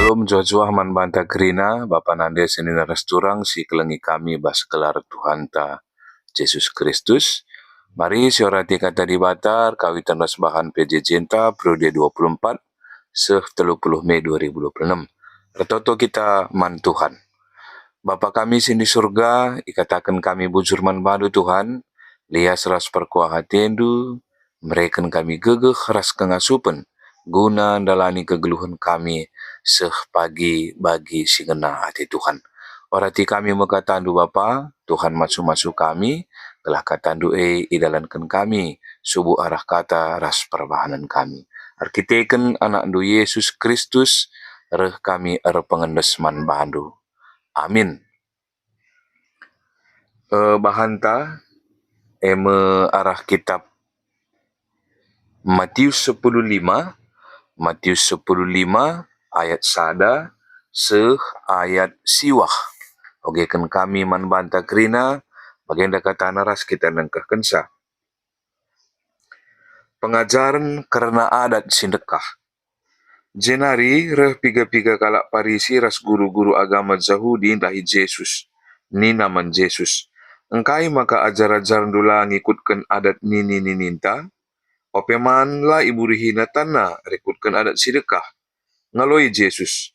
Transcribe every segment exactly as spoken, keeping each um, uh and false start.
Shalom, juah-juah man banta kerina, bapa nande senina ras turang si kelengi kami bas gelar Tuhanta Jesus Kristus. Mari siorati Kata Dibata, erkaiten ras bahan P J J-nta periode dua puluh empat seh telu puluh Mei dua ribu dua puluh enam. Ertoto kita man Tuhan. Bapa kami si di Surga, ikataken kami bujur man baNdu, Tuhan, lias ras perkuah ateNdu, mereken kami gegeh ras kengasupen, guna ndalani kegeluhen kami seh pagi bagi si ngena ate Tuhan. Orati kami me kataNdu, Bapa, Tuhan masu-masu kami, gelah kataNdu e idalanken kami, subuk arah kata ras perbahanen kami. Erkiteken AnakNdu Yesus Kristus, reh kami erpengendes man baNdu. Amin. Eh, bahanta, e me arah kitab Matius sepuluh lima, Matius sepuluh lima ayat sada seh ayat siwah. Ogeken kami man banta kerina, bagenda katana ras kita nengkehkenca. Pengajaren kerna adat si ndekah. Jenari reh piga-piga kalak Parisi ras guru-guru agama Jahudi ndahi Jesus. Nina man Jesus, "Engkai maka ajar-ajarNdu la ngikutken adat nini-nininta? Ope man la iburihina tanna rikutken adat si dekah." Ngaloi Jesus,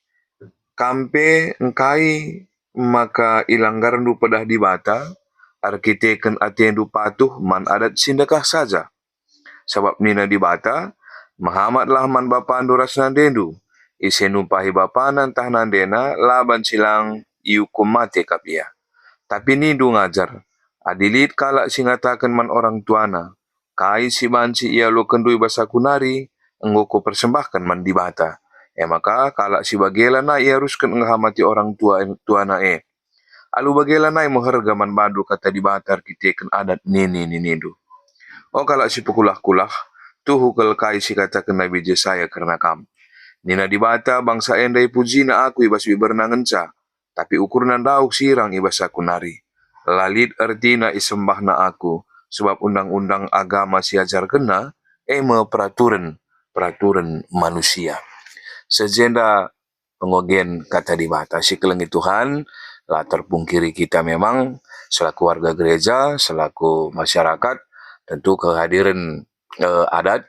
"Kam pe engkai maka ilanggarndu pedah Dibata, erkiteken atendu patuh man adat si ndekah saja? Sabap nina Dibata, 'Mehamatlah man bapandu ras nandendu.' Ise numpahi bapana ntah nandena, la banci lang iukum mate kap ia. Tapi nindu ngajar, 'Adi lit kalak si ngataken man orang tuana, 'Kai si banci ialokenndu i bas aku nari, enggo kupersembahken man Dibata.' E maka kalak si bage lanai iarusken ngehamati orang tua, tuana e. Alu bage lanai meherga man bandu Kata Dibata erkiteken adat nini-ninindu. O kalak si pekulah-kulah, tuhu kal kai si ikataken Nabi Jesaya kerna kam. Nina Dibata, 'Bangsa enda ipujina Aku i bas biberna ngenca, tapi ukurna ndauh sirang i bas Aku nari. La lit ertina isembahna Aku, sabap undang-undang agama si ajarkenna, e me peraturen, peraturen manusia.'" Seh jenda pengogen Kata Dibata. Si kelengi Tuhan, la terpungkiri kita memang selaku warga gereja, selaku masyarakat, tentu kehadiren, eh, adat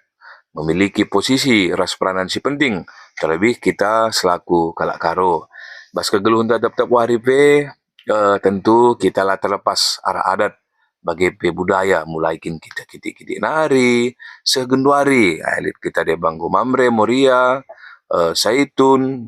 memiliki posisi ras peranan si penting, terlebih kita selaku kalak Karo. Bas kegeluhenta tep-tep wari pe, eh, tentu kita la terlepas arah adat, bage pe budaya, mulai kin kita kitik-kitik nari, seh genduari, eh, lit kita deba enggo Mamre, Moria, eh, Saitun,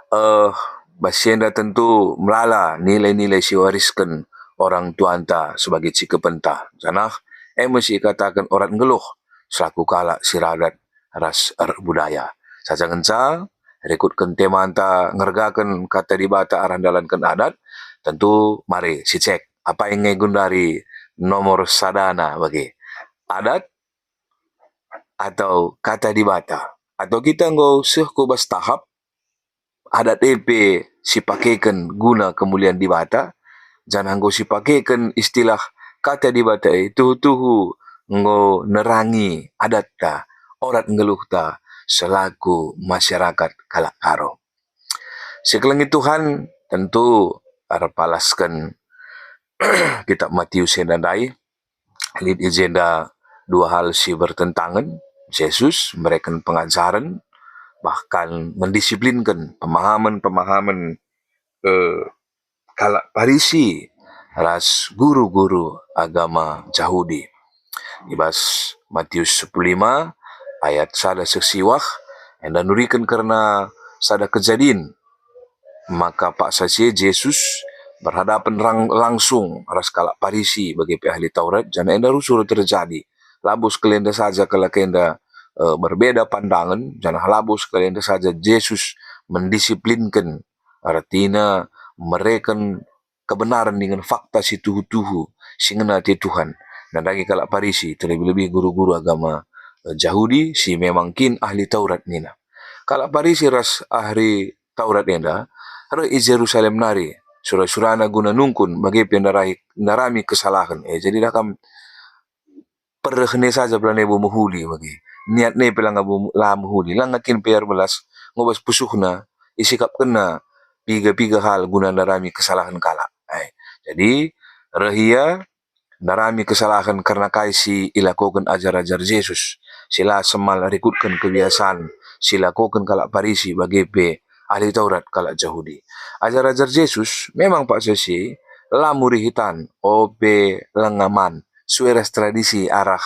eh, bas si enda tentu melala nilai-nilai si warisken orang tuanta sebagai cikepenta, janah e me si ikataken orat nggeluh selaku kalak si radat ras erbudaya. Saja ngenca, rikutken temanta ngergaken Kata Dibata arah ndalanken adat, tentu mari sicek apai nge genduari nomor sadana bage. Adat atau Kata Dibata? Atau kita enggo seh ku bas tahap adat e pe sipakeken guna kemulian Dibata, janah enggo sipakeken istilah Kata Dibata e tuhu-tuhu enggo nerangi adatta, orat nggeluhta selaku masyarakat kalak Karo. Si kelengi Tuhan, tentu erpalasken kitab Matius enda ndai, lit i jenda dua hal si bertentangen. Jesus mereken pengajaren, bahkan mendisiplinken pemahamen-pemahamen, eh, kalak Parisi ras guru-guru agama Jahudi. I bas Matius sepuluh lima ayat sada seh siwah, enda nuriken kerna sada kejadin. Maka paksa si e Jesus berhadapan rang-, langsung ras kalak Parisi bage pe ahli Taurat, janah enda rusur terjadi. Labo sekali enda saja kalak enda, eh, berbeda pandangan, janah labo sekali enda saja Jesus mendisiplinken, ertina mereken kebenaren dingen fakta si tuhu-tuhu si ngena ate Tuhan, nandangi kalak Parisi, terlebih-lebih guru-guru agama, eh, Jahudi si memang kin ahli Taurat nina. Kalak Parisi ras ahli Taurat enda reh i Jerusalem nari, sura-surana guna nungkun bage pe ndarai, ndarami kesalahen. Eh, jadi dah kam pereh ne saja pe la ne bo mehuli bage. Niat ne pe langa bo, la mehuli. Langa kin pe erbelas, ngo bas pusuhna, isikapkenna piga-piga hal guna ndarami kesalahen kalak. Eh, jadi, reh ia ndarami kesalahen kerna kai si ilakoken ajar-ajar Jesus, si la semal rikutken kebiasan si ilakoken kalak Parisi bage pe ahli Taurat kalak Jahudi. Ajar-ajar Jesus memang paksa si la murihi tan, ope lenga man, sue ras tradisi arah,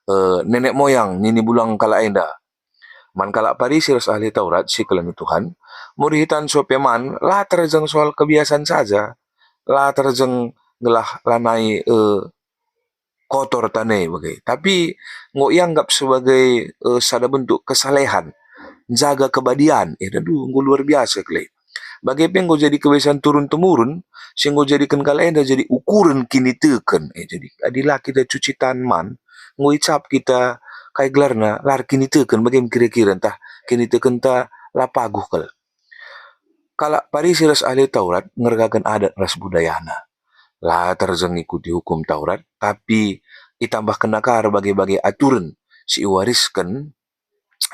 eh, nenek moyang nini bulang kalak enda. Man kalak Parisi ras ahli Taurat si kelengi Tuhan, murihi tan sope man la terjeng soal kebiasan saja, la terjeng gelah lanai, eh, kotor tane bage, tapi enggo ianggap sebagai, eh, sada bentuk kesalehan, jaga kebadian. Eh, aduh, enggo luar biasa kali. Bage pe enggo jadi kebiasaan turun-temurun, si enggo jadiken kalak enda jadi ukuren kiniteken. Eh, jadi, adi la kita cuci tangan man, enggo icap kita kai gelarna, la erkiniteken, bage me kira-kira, ntah kinitekenta la paguh kal. Kalak Parisi ras ahli Taurat ngergaken adat ras budayana. La terjeng ngikuti hukum Taurat, tapi itambahkenna ka erbage-bage aturen si iwarisken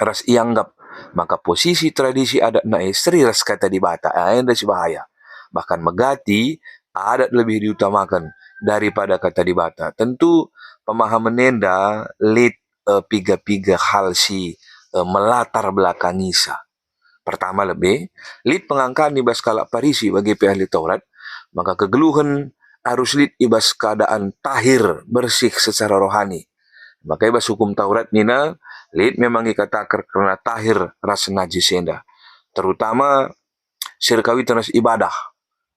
ras ianggap maka posisi tradisi adatna e seri ras Kata Dibata, ah, enda si bahaya. Bahkan megati adat lebih diutamaken daripada Kata Dibata. Tentu pemahamen enda lit, eh, piga-piga hal si, eh, melatar belakangisa. Pertama lebe, lit pengangkan i bas kalak Parisi bage pe ahli Taurat, maka kegeluhen arus lit i bas keadaan tahir, bersih secara rohani. Maka i bas hukum Taurat nina, lit memang ikataken kerna tahir ras najis enda. Terutama si erkawiten ras ibadah.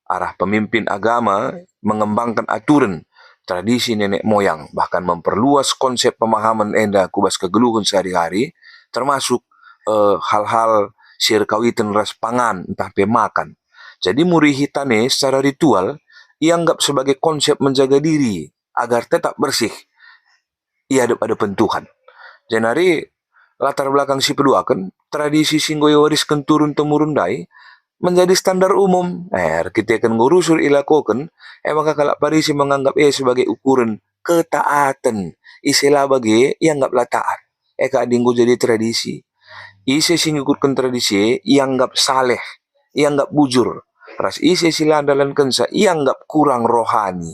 Arah pemimpin agama mengembangken aturen tradisi nenek moyang, bahkan memperluas konsep pemahaman enda ku bas kegeluhen sehari-hari, termasuk, eh, hal-hal si erkawiten ras pangan ntah pe makan. Jadi murihi tane secara ritual ianggap sebagai konsep menjaga diri agar tetap bersih i adep-adepen Tuhan. Jenari latar belakang si peduaken, tradisi si enggo iwarisken turun-temurun ndai menjadi standar umum. Eh, erkiteken enggo rusur ilakoken, e maka kalak Parisi menganggap e sebagai ukuren ketaaten. Ise la bage, ianggap la taat. E ka adi enggo jadi tradisi. Ise si ngikutken tradisi e, ianggap saleh, ianggap bujur. Ras ise si la ndalankenca, ianggap kurang rohani.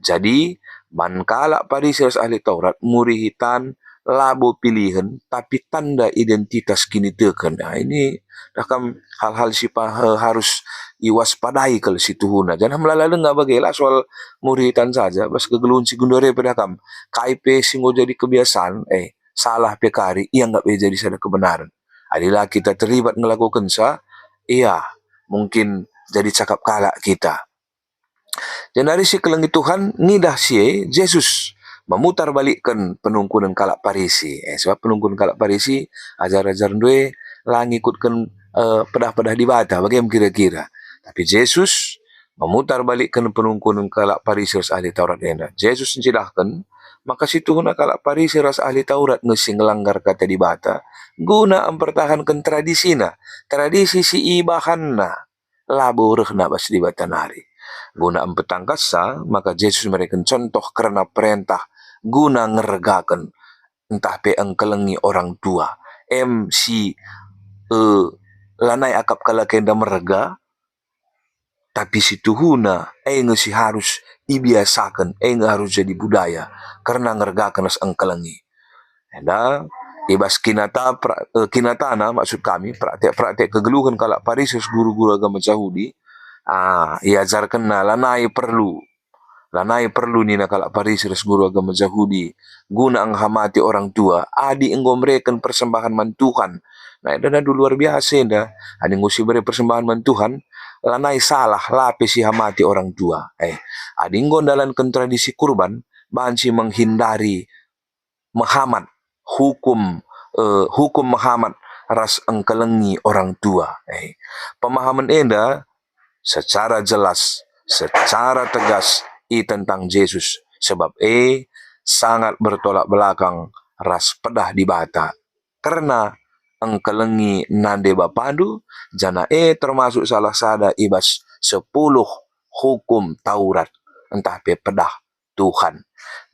Jadi, man kalak Parisi ras ahli Taurat, murihi tan labo pilihen, tapi tanda identitas kiniteken. Nah, ini dah kam hal-hal si pa-, harus iwaspadai kal situhuna. Janah melala denga bage, la soal murihi tan saja, bas kegeluhen si genduari pe dah kam. Kai pe si enggo jadi kebiasaan, eh, salah pe kari, ianggap e jadi sada kebenaran. Adi la kita terlibat ngelakokenca, ia mungkin jadi cakap kalak kita. Jenari si kelengi Tuhan ngidah si e, Jesus memutarbalikken penungkunen kalak Parisi. Eh, sebab penungkunen kalak Parisi, ajar-ajar ndai la ngikutken, eh, pedah-pedah Dibata, bage me kira-kira. Tapi Jesus memutarbalikken penungkunen kalak Parisi ras ahli Taurat enda. Jesus ncidahken, maka situhuna kalak Parisi ras ahli Taurat nge si ngelanggar Kata Dibata, guna mpertahanken tradisina, tradisi si ibahanna labo rehna bas Dibata nari. Guna mpetangkassa, maka Jesus mereken contoh kerna perentah guna ngergaken ntah pe engkelengi orang tua. Em si, eh, lanai akap kalak enda merga, tapi situhuna e nge si harus ibiasaken, e nge harus jadi budaya, kerna ngergaken ras engkelengi. Enda, i bas kinata pra-, eh, kinatana, maksud kami, praktek-praktek kegeluhen kalak Parisi ras guru-guru agama Jahudi, ah, iajarkenna lanai perlu. Lanai perlu nina kalak Parisi ras guru agama Jahudi, guna enghamati orang tua, adi enggo mereken persembahan man Tuhan. Nah, enda nadu luar biasa enda. Adi enggo si bere persembahan man Tuhan, lanai salah, la pe sihamati orang tua. Eh, adi enggo ndalanken tradisi kurban, banci menghindari mehamat hukum, eh, hukum mehamat ras engkelengi orang tua. Eh, pemahaman enda secara jelas, secara tegas itentang Jesus, sebab e sangat bertolak belakang ras pedah Dibata. Kerna engkelengi nande bapandu, janah e termasuk salah sada i bas sepuluh hukum Taurat, ntah pe pedah Tuhan.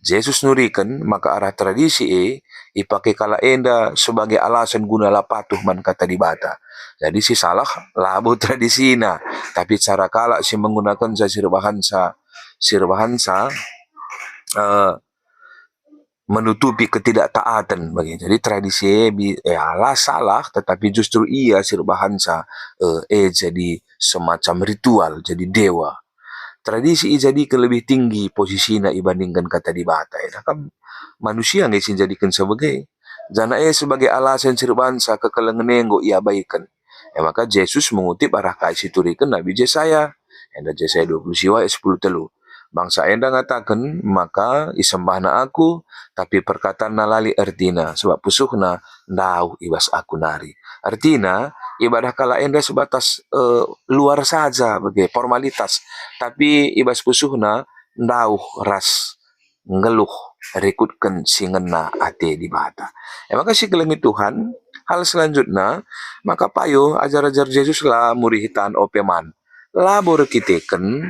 Jesus nuriken maka arah tradisi e ipake kalak enda sebagai alasan guna la patuh man Kata Dibata. Jadi si salah labo tradisina, tapi cara kalak si menggunakenca si erbahanca, si erbahanca, eh, menutupi ketidaktaaten bagi. Jadi tradisi e bi-, ya, la salah, tetapi justru ia si erbahanca, eh, e jadi semacam ritual, jadi dewa. Tradisi ijadiken lebih tinggi posisina ibandingken Kata Dibata. Eda kam manusia nge si njadiken sebage. Janah e sebagai alasan si erbahanca kekelengen e enggo iabaiken. E maka Jesus mengutip arah kai si ituriken Nabi Jesaya. Enda Jesaya dua puluh siwa ayat sepuluh telu. Bangsa enda ngataken maka isembahna Aku, tapi perkatanna la lit ertina, sebab pusuhna ndauh i bas Aku nari. Ertina, ibadah kalak enda sebatas, eh, luar saja, bage, formalitas, tapi i bas pusuhna ndauh ras nggeluh rikutken si ngena ate Dibata. E maka si kelengi Tuhan, hal selanjutna, maka payo ajar-ajar Jesus la murihi tan ope man. Labo erkiteken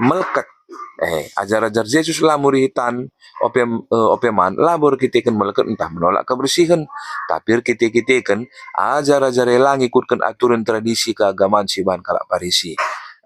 melket. Eh, ajar-ajar Jesus la murihi tan ope, eh, ope man, labo erkiteken melket ntah menolak kebersihen, tapi erkite-kiteken ajar-ajar e la ngikutken aturen tradisi keagaman si ibahan kalak Parisi.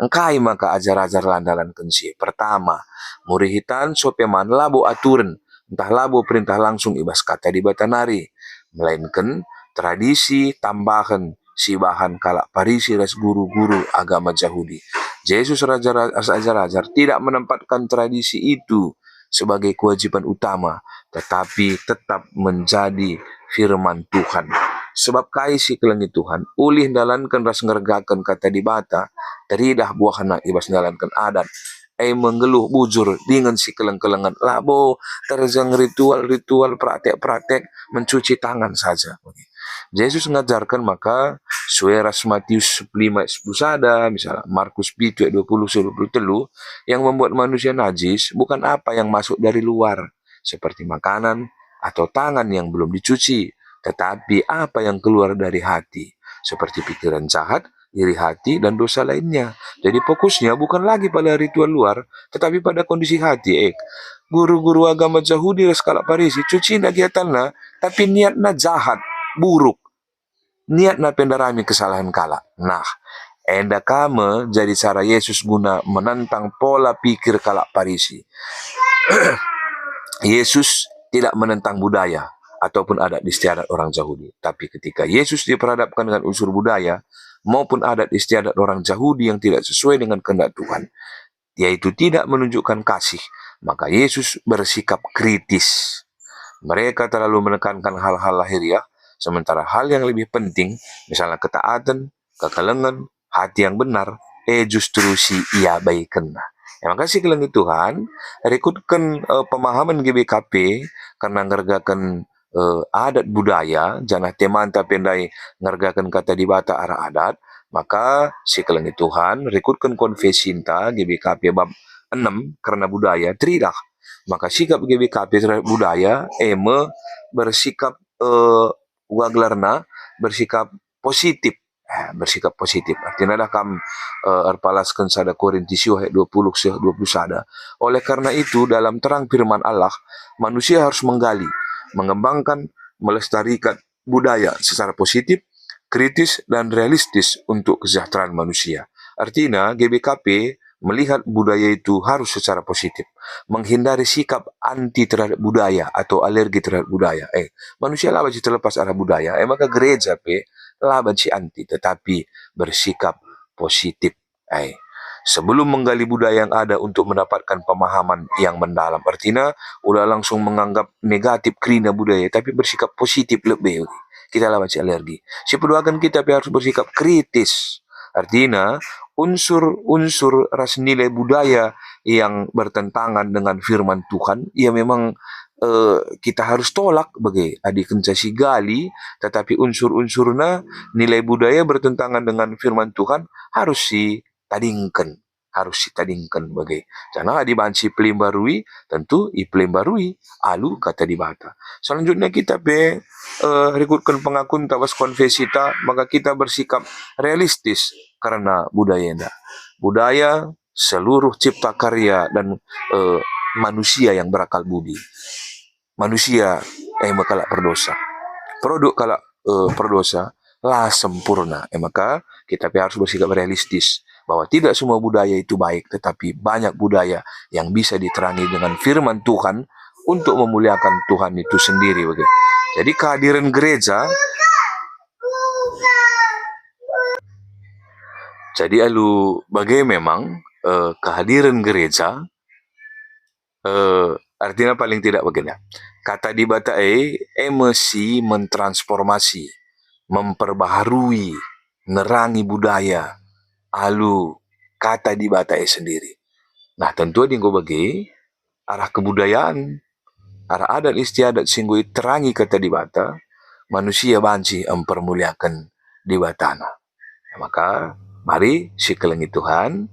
Engkai maka ajar-ajar la ndalanken si? Pertama, murihi tan sope man labo aturen, ntah labo perintah langsung i bas Kata Dibata nari, melainken tradisi tambahen si ibahan kalak Parisi ras guru-guru agama Jahudi. Jesus raja-, ras ajar-ajar tidak menempatkan tradisi itu sebagai kewajiban utama, tetapi tetap menjadi firman Tuhan. Sebab kai si kelengi Tuhan? Ulih ndalanken ras ngergaken Kata Dibata, teridah buahna i bas ndalanken adat. E me nggeluh bujur dingen si keleng-kelengen, labo terjeng ritual-ritual, praktek-praktek mencuci tangan saja. Jesus ngajarken maka sue ras Matius sepuluh lima ayat sepuluh sada, misalnya Markus pitu ayat dua puluh, dua puluh telu, yang membuat manusia najis bukan apa yang masuk dari luar, seperti makanan atau tangan yang belum dicuci, tetapi apa yang keluar dari hati, seperti pikiran jahat, iri hati, dan dosa lainnya. Jadi fokusnya bukan lagi pada ritual luar, tetapi pada kondisi hati. Eh, guru-guru agama Jahudi ras kalak Parisi, cucina gia tanna, tapi niatna jahat, buruk. Niatna pe ndarami kesalahen kalak. Nah, enda ka me jadi cara Jesus guna menentang pola pikir kalak Parisi. Yesus tidak menentang budaya ataupun adat istiadat orang Jahudi. Tapi ketika Yesus diperhadapkan dengan unsur budaya maupun adat istiadat orang Jahudi yang tidak sesuai dengan kehendak Tuhan, yaitu tidak menunjukkan kasih, maka Yesus bersikap kritis. Mereka terlalu menekankan hal-hal lahiriah, sementara hal yang lebih penting, misalnya ketaatan, kekelengen, hati yang benar, eh, justru si iabaikenna. Ya, maka si kelengi Tuhan, rikutken, eh, pemahaman G B K P kerna ngergaken, eh, adat budaya, janah temanta pe ndai ngergaken Kata Dibata arah adat, maka si kelengi Tuhan, rikutken konfesinta G B K P bab enem kerna budaya, teridah. Maka sikap G B K P terhadap budaya, e me bersikap, eh, uga gelarna, bersikap positif. Eh, bersikap positif. Artina dah kam, eh, erpalasken sada Korintus ayat dua puluh seh dua puluh sada. Oleh karena itu, dalam terang firman Allah, manusia harus menggali, mengembangkan, melestarikan budaya secara positif, kritis, dan realistis untuk kesejahteraan manusia. Artina, G B K P melihat budaya itu harus secara positif, menghindari sikap anti terhadap budaya atau alergi terhadap budaya. Eh, manusia la banci terlepas arah budaya, eh, maka gereja pe la banci anti, tetapi bersikap positif. Eh, sebelum menggali budaya yang ada untuk mendapatkan pemahaman yang mendalam, artina ula langsung menganggap negatif kerina budaya, tapi bersikap positif lebe. Kita la banci alergi. Si peduaken kita pe harus bersikap kritis. Artina, unsur-unsur ras nilai budaya yang bertentangan dengan firman Tuhan, ya memang, eh, kita harus tolak bage. Adi kenca sigali, tetapi unsur-unsurna, nilai budaya bertentangan dengan firman Tuhan, harus sitadingken. Harus sitadingken bage. Janah adi banci pelimbarui, tentu ipelimbarui alu Kata Dibata. Selanjutnya kita pe, eh, rikutken pengakunta bas konfesita, maka kita bersikap realistis kerna budaya enda. Budaya, seluruh cipta karya dan, eh, manusia yang berakal budi. Manusia, eh, me kalak perdosa. Produk kalak, eh, perdosa la sempurna. Eh, maka kita pe harus bersikap realistis bahwa tidak semua budaya itu baik, tetapi banyak budaya yang bisa diterangi dengan firman Tuhan untuk memuliakan Tuhan itu sendiri, begitu. Jadi kehadiran gereja, jadi alu bage memang, eh, kehadiran gereja, eh, artina paling tidak bagenda. Kata Dibata e, e me si mentransformasi, memperbaharui, nerangi budaya alu Kata Dibata e sendiri. Nah, tentu adi enggo bage, arah kebudayaan, arah adat istiadat si enggo iterangi Kata Dibata, manusia banci mpermuliaken Dibatana. Maka, mari sikelengi Tuhan,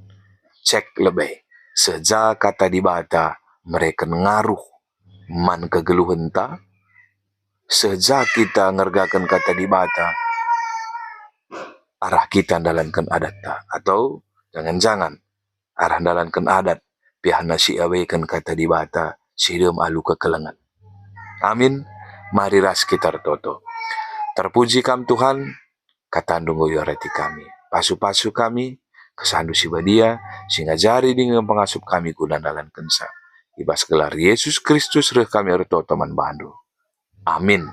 cek lebe, seh ja Kata Dibata mereken ngaruh man kegeluhenta, seh ja kita ngergaken Kata Dibata arah kita ndalanken adatta, atau jangan-jangan arah ndalanken adat, biahna si iaweken Kata Dibata si dem alu kekelengen. Amin. Mari ras kita ertoto. Terpuji Kam Tuhan, KataNdu enggo iarati kami. Pasu-pasu kami, KesahNdu si Badia, si ngajari dingen pengasup kami guna ndalankenca. I bas gelar Yesus Kristus reh kami ertoto man baNdu. Amin.